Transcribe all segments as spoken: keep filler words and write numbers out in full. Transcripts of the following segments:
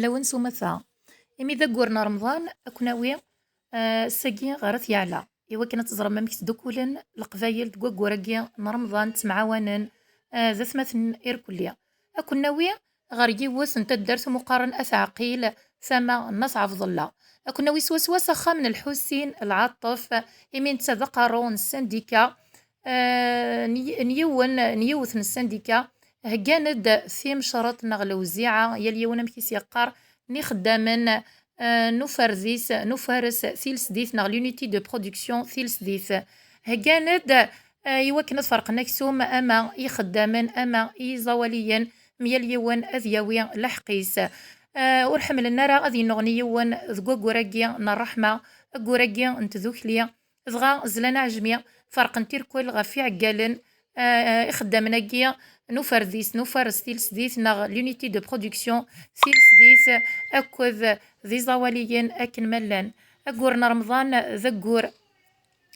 Lawan s umata. Imi d aggur n Remḍan, ad ken-awi, eh, ass-agi ɣer At Yeɛla, iwakken ad teẓrem amek ttdukkulen Leqbayel deg waggur-agi n Remḍan, ttemɛawanen, eh, d atmaten irkelli. Ad ken-nawi ɣer yiwet n taddart umi qqaren At Ɛqil, tama n At Ɛebḍella. Ad ken-nawi swaswa s axxam n Lḥusin Lɛaṭef, imi netta d aqerru n ssandika, eh, n y-, n yiwen, n yiwet n ssandika. Heggan-d timecreḍt neɣ lewziɛa, yal yiwen amek i s-yeqqar, n ixeddamen, eh, n uferdis, n ufares tilesdit neɣ l'unité de production tilesdit. Heggan-d, eh, i wakken ad ferqen aksum ama i ixeddamen ama i yiẓawaliyen, mi yal yiwen ad yawi lḥeqq-is. Eh, ur ḥemmlen ara ad yennuɣni yiwen deg waggur-agi n ṛṛeḥma, aggur-agi n tdukli. Dɣa zlan aɛejmi, ferqen tirkwal ɣef iɛeggalen, eh, ixeddamen-agi n uferdis, n ufares tilesdit neɣ l'unité de production tilesdit akked d iẓawaliyen akken ma llan. Aggur n Remḍan d aggur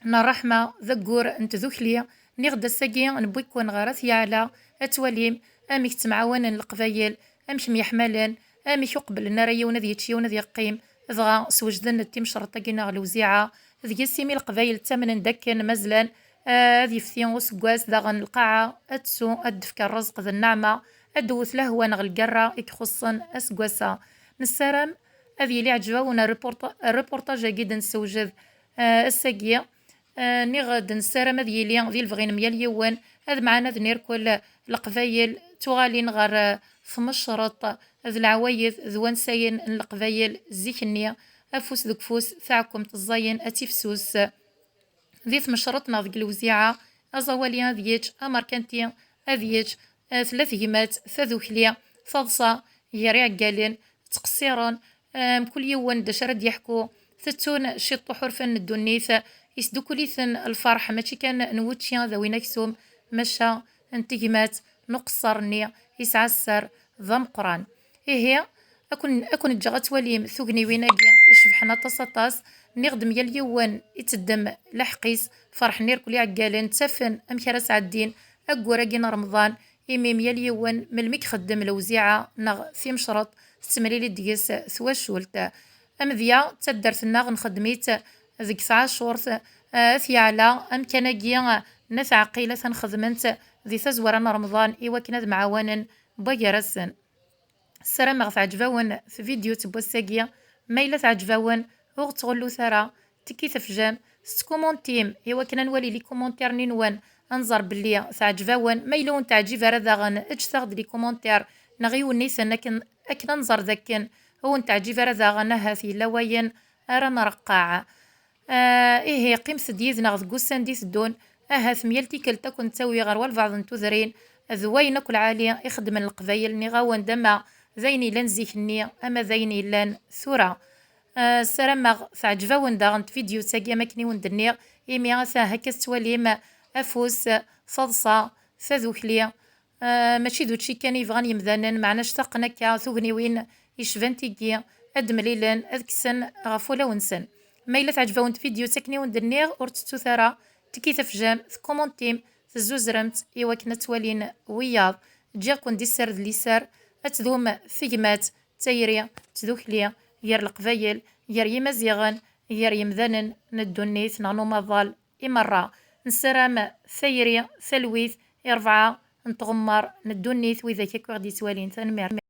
n ṛṛeḥma, d aggur n tdukli. Nniɣ-d ass-agi newwi-ken ɣer At Yeɛla ad twalim amek ttemɛawanen Leqbayel, amek myeḥmalen, amek ur qebblen ara yiwen ad yečč, yiwen ad yeqqim, dɣa swejden-d timecreḍt-agi neɣ lewziɛa, deg-s imi Leqbayel ttamnen d akken ma zlan, eh, ad yefti useggas, daɣen lqaɛa ad tsu, ad d-tefk ṛṛezq d nneɛma, ad d-tewwet lehwa neɣ lgerra i ixuṣṣen aseggas-a. Nessaram ad yili ɛejb-awen rreporta-, rreportaj-agi d-nessewjed, eh, ass-agi. Eh, nniɣ-d nessaram ad yili di lebɣi n myal yiwen, ad mɛanaden irkul Leqbayel, tuɣalin ɣer, eh, tmecreḍt d leɛwayed d wansayen n Leqbayel zik-nni, afus deg ufus, taɛkemt ẓẓayen ad tifsus. Di tmecreḍt neɣ deg lewziɛa, aẓawali ad yečč, amerkanti ad yečč, eh, tella tegmat, tadukli, taḍsa, gar iɛeggalen, ttqeṣṣiren, eh, mkul yiwen d acu ara d-yeḥku, tettun ciṭṭuḥ urfan n ddunit, isdukul-iten lferḥ, mačči kan n wučči ad awin aksum, maca n tegmat, n uqeṣṣer-nni, yesɛa sser d ameqqran. Ihi, ad ken-, ad ken-ǧǧeɣ ad twalim tugniwin-agi icebḥen aṭas, aṭas. Nniɣ-d myal yiwen iteddem lḥeqq-is, ferḥen irkul iɛeggalen, ttafen amek ara sɛeddin aggur-agi n Remḍan, imi myal yiwen melmi ixeddem lewziɛa neɣ timecreḍt, tettemlili deg-s twacult. Amedya d taddart-nneɣ, nxeddem-itt deg tɛacurt, eh, At Yeɛla, amkan-agi n At Ɛqil, atan xedmen-t di tazwara n Remḍan i wakken ad mɛawanen wway-gar-asen. Ssarameɣ teɛǧeb-awen tvidyut n wass-agi. Ma yella teɛǧeb-awen, ur ɣ-ttɣullut ara, tekki tefjam, tettkumuntim i wakken ad nwali les commentaires-nni-nwen, ad nẓer belli teɛǧeb-awen. Ma yella ur n-teɛǧib ara daɣen, ǧǧet-aɣ-d les commentaires neɣ iwenniten akken, akken ad nẓer dakken ur n-teɛǧib ara daɣen, ahat yella wayen ara nreqqeɛ. Ah, ihi, qqimet-d yid-neɣ deg ussan d-iteddun. Ahat myal tikkelt ad ken-nettawi ɣer walbeɛḍ n tudrin d wayen akk lɛali i xeddmen Leqbayel, nniɣ-awen-d, ama d ayen yellan zik-nni, ama d ayen yellan tura. Ah, ssarameɣ teɛǧeb-awen daɣen tvidyut-agi am akken i wen-d-nniɣ, imi atan akka tettwalim afus, taḍsa, tadukli, Ah, mačči d učči kan i bɣan yemdanen, meɛna ctaqen akka tugniwin yecban tigi, ad d-mlilen, ad kksen ɣef wulawen-nsen. Ma yella teɛǧeb-awen tvidyut akken i wen-d-nniɣ, ur tettut ara, tekki tafjam, tekkumuntim, tezzuzrem-tt i wakken ad twalin wiyaḍ. Ǧǧiɣ-ken di sser d liser, ad tdum tegmat, tayri, tdukli, gar Leqbayel, gar Yimaziɣen, gar yemdanen n ddunit neɣ n umaḍal i merra. Nessaram tayri, talwit, i rebɛa n tɣemmar n ddunit, widak akk i ɣ-d-yettwalin. Tanemmirt.